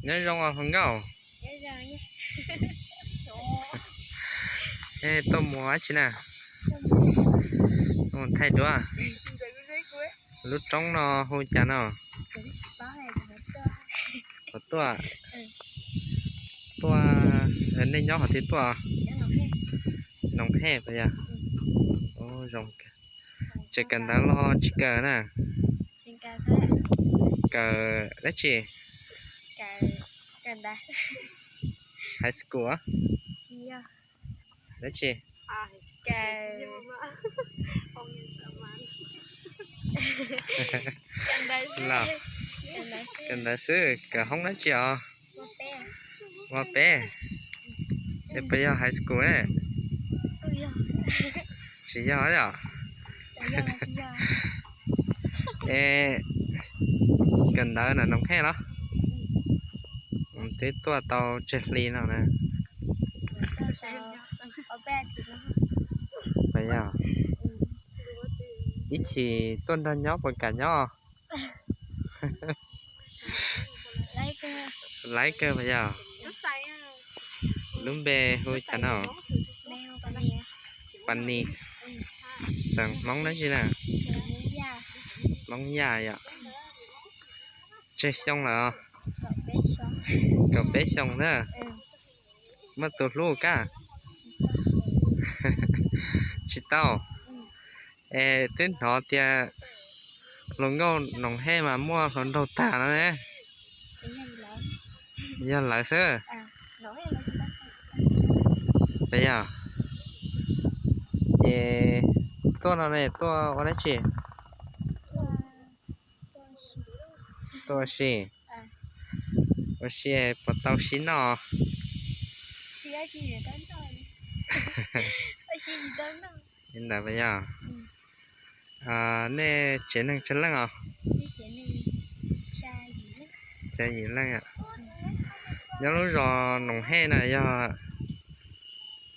Nyob zoo os hluas nkauj. Tuaj mus dab tsi na? Tuaj mus thaij duab. Lub roob no hu cas no? Qhov tuaj. Tuaj, nej nyob qhov twg tuaj? Noos Hej puas yog? Zoo. Tseem kawm ntawv los tsis kawm na? Kawm dab tsi? High school dab tsi? Los, kawm ntawv xwb, kawm hoob dab tsi os? Ua peb. Es puas yog high school ne? Tsis yog yom? Es kawm ntawv na Noos Hej los? Twb tuaj tau tsawg hli no na? Puas yog? Ib chim tuaj nrog nyob puas kam nyob? Laiv kawg puas yog? Lub npe hu cas no? Pas Nis. Xeem Hmoob dab tsi na? Hmoob Yaj yom. Tsawg xyoo lawm? Kaum peb xyoo na. Muaj tus hlub kab? Tsis tau. Es twb hnov tias hluas nkauj Noos Hej mas muaj hluas nraug tag no ne. Yog lawv xwb. Puas yog? Ces tuaj no ne tuaj ua dab tsi? Tuaj ua si. Ua si puas tau sib noj? Li ntawd puas yog? Nej tsev neeg tsawg leej os? Xya yim leej. Nyob lub zos Noos Hej na yog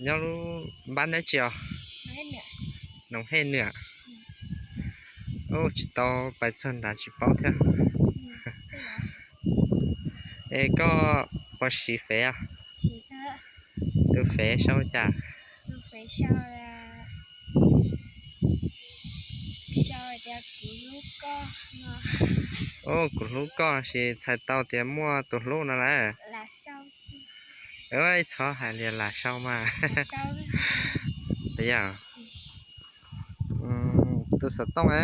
nyob lub npab dab tsi os? Noos Hej Nwm. Ub, tsis tau pais txog nrad tsis paub thiab. Es koj puas siv fev os? Tus fev sau cas? Ub, kuv hlub koj, sis txhais tau tias muaj tus hlub no lawm. Ib txhob hais li lam sau mas. Puas yog? Tus xov tooj a?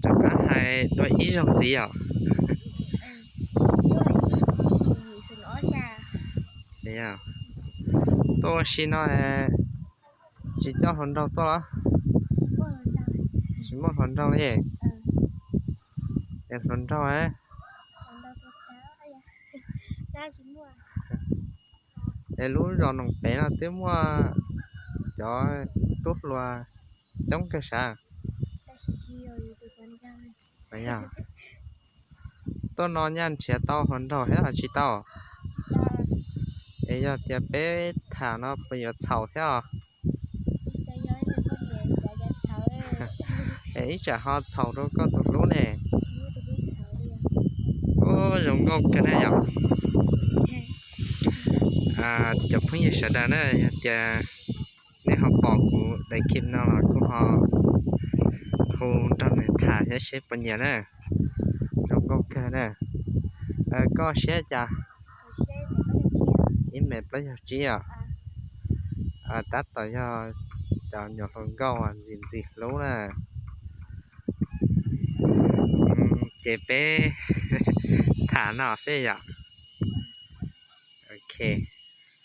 Rov qab hais dua ib zaug ntxiv os. Puas yog? Tuaj ua si no tsis coj hluas nraug tuaj los? Tsis muaj hluas nraug li. Es hluas nraug a? Es lub zos Noos Pem no twb muaj cov tub hluas coob kawg sav. Puas yog? Tuaj no nyaj nrhiav tau hluas nraug thiab los tsis tau? Es yog tias peb tham no puas yuav txhaum thiab os? Es ib tsam ho txhaum rau koj tus hlub ne. Ub, zoo nkauj kawg na yom. Cov phooj ywg sawv daws na, yog tias nej ho pom kuv daim clip no los kuj ho hu nrog nws tham thiab seb puas nyiam na. Zoo nkauj kawg na. Koj siab cas? Ib mev plaub caug tsib os. Tab tom yog cov nyuam hluas nkauj ntxim ntxim hlub na. Ces peb tham no xwb yom. Ok.